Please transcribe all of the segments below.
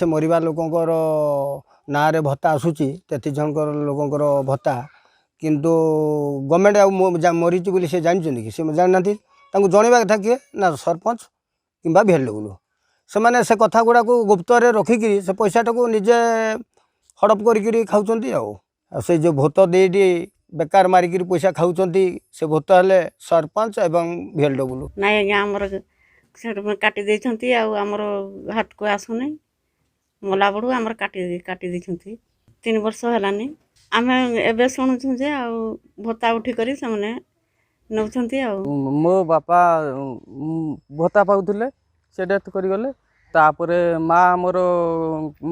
ପଛେ ମରିବା ଲୋକଙ୍କର ନାଁରେ ଭତ୍ତା ଆସୁଛି, 33 ଜଣଙ୍କର ଲୋକଙ୍କର ଭତ୍ତା। କିନ୍ତୁ ଗଭର୍ଣ୍ଣମେଣ୍ଟ ଆଉ ମରିଛି ବୋଲି ସେ ଜାଣିଛନ୍ତି କି? ସେ ଜାଣିନାହାନ୍ତି। ତାଙ୍କୁ ଜଣେଇବା କଥା କିଏ ନା ସରପଞ୍ଚ କିମ୍ବା ଭିଏଲ୍ଡବ୍ଲ୍ୟୁ। ସେମାନେ ସେ କଥା ଗୁଡ଼ାକୁ ଗୁପ୍ତରେ ରଖିକିରି ସେ ପଇସାଟାକୁ ନିଜେ ହଡ଼ପ କରିକିରି ଖାଉଛନ୍ତି। ଆଉ ଆଉ ସେ ଯେଉଁ ଭୂତ ଦୁଇଟି ବେକାର ମାରିକିରି ପଇସା ଖାଉଛନ୍ତି, ସେ ଭୂତ ହେଲେ ସରପଞ୍ଚ ଏବଂ ଭିଏଲ୍ଡବ୍ଲ୍ୟୁ। ନାଇଁ ଆଜ୍ଞା, ଆମର ସେଠୁ କାଟି ଦେଇଛନ୍ତି ଆଉ ଆମର ହାତକୁ ଆସୁନି। ମଲା ବେଳକୁ ଆମର କାଟି କାଟି ଦେଇଛନ୍ତି। 3 ବର୍ଷ ହେଲାନି, ଆମେ ଏବେ ଶୁଣୁଛୁ ଯେ ଆଉ ଭତ୍ତା ଉଠିକରି ସେମାନେ ନେଉଛନ୍ତି। ଆଉ ମୋ ବାପା ଭତ୍ତା ପାଉଥିଲେ, ସେ ଡେଥ୍ କରିଗଲେ। ତାପରେ ମା ଆମର,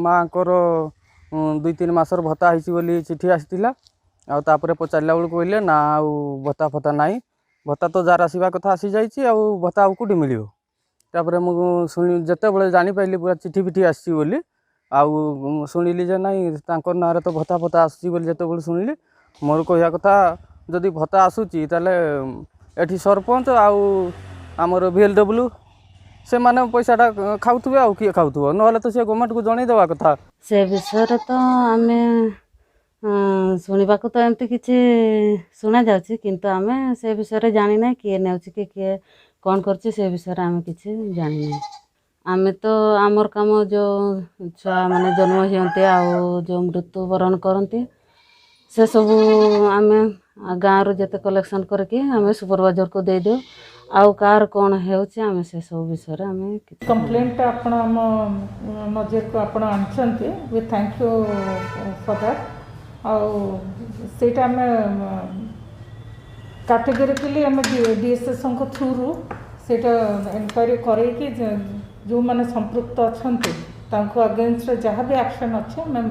ମାଆଙ୍କର 2-3 ମାସର ଭତ୍ତା ହେଇଛି ବୋଲି ଚିଠି ଆସିଥିଲା। ଆଉ ତାପରେ ପଚାରିଲା ବେଳକୁ କହିଲେ ନା, ଆଉ ଭତ୍ତା ଫତ୍ତା ନାହିଁ। ଭତ୍ତା ତ ଯାହାର ଆସିବା କଥା ଆସିଯାଇଛି, ଆଉ ଭତ୍ତା ଆଉ କେଉଁଠି ମିଳିବ? ତାପରେ ମୁଁ ଶୁଣି ଯେତେବେଳେ ଜାଣିପାରିଲି ପୁରା ଚିଠି ଫିଠି ଆସିଛି ବୋଲି, ଆଉ ଶୁଣିଲି ଯେ ନାଇଁ, ତାଙ୍କ ନାଁରେ ତ ଭତ୍ତା ଫତ୍ତା ଆସୁଛି ବୋଲି ଯେତେବେଳେ ଶୁଣିଲି, ମୋର କହିବା କଥା, ଯଦି ଭତ୍ତା ଆସୁଛି ତାହେଲେ ଏଠି ସରପଞ୍ଚ ଆଉ ଆମର ଭିଏଲ୍ଡବ୍ଲ୍ୟୁ ସେମାନେ ପଇସାଟା ଖାଉଥିବେ, ଆଉ କିଏ ଖାଉଥିବ? ନହେଲେ ତ ସେ ଗଭର୍ଣ୍ଣମେଣ୍ଟକୁ ଜଣେଇ ଦେବା କଥା। ସେ ବିଷୟରେ ତ ଆମେ ଶୁଣିବାକୁ ତ ଏମିତି କିଛି ଶୁଣାଯାଉଛି, କିନ୍ତୁ ଆମେ ସେ ବିଷୟରେ ଜାଣିନାହିଁ କିଏ ନେଉଛି କି କିଏ କ'ଣ କରୁଛି, ସେ ବିଷୟରେ ଆମେ କିଛି ଜାଣିନାହିଁ। ଆମେ ତ ଆମର କାମ, ଯେଉଁ ଛୁଆମାନେ ଜନ୍ମ ହୁଅନ୍ତି ଆଉ ଯେଉଁ ମୃତ୍ୟୁବରଣ କରନ୍ତି, ସେସବୁ ଆମେ ଗାଁରୁ ଯେତେ କଲେକ୍ସନ୍ କରିକି ଆମେ ସୁପରଭାଇଜରକୁ ଦେଇଦେଉ। ଆଉ କାହାର କ'ଣ ହେଉଛି, ଆମେ ସେସବୁ ବିଷୟରେ ଆମେ କିଛି କମ୍ପ୍ଲେନ୍ଟା ଆପଣ ଆମ ନଜରକୁ ଆପଣ ଆଣିଛନ୍ତି, we thank you for that. ଆଉ ସେଇଟା ଆମେ କାଟେଗୋରିକାଲି ଆମେ ଡିଏସ୍ଏସ୍ଙ୍କ ଥ୍ରୁରୁ ସେଇଟା ଏନକ୍ୱାରି କରେଇକି ଯେଉଁମାନେ ସମ୍ପୃକ୍ତ ଅଛନ୍ତି, ତାଙ୍କୁ ଅଗେନଷ୍ଟରେ ଯାହା ବି ଆକ୍ସନ୍ ଅଛି ଆମେ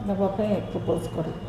ନେବା ପାଇଁ ପ୍ରପୋଜ୍ କରିବୁ।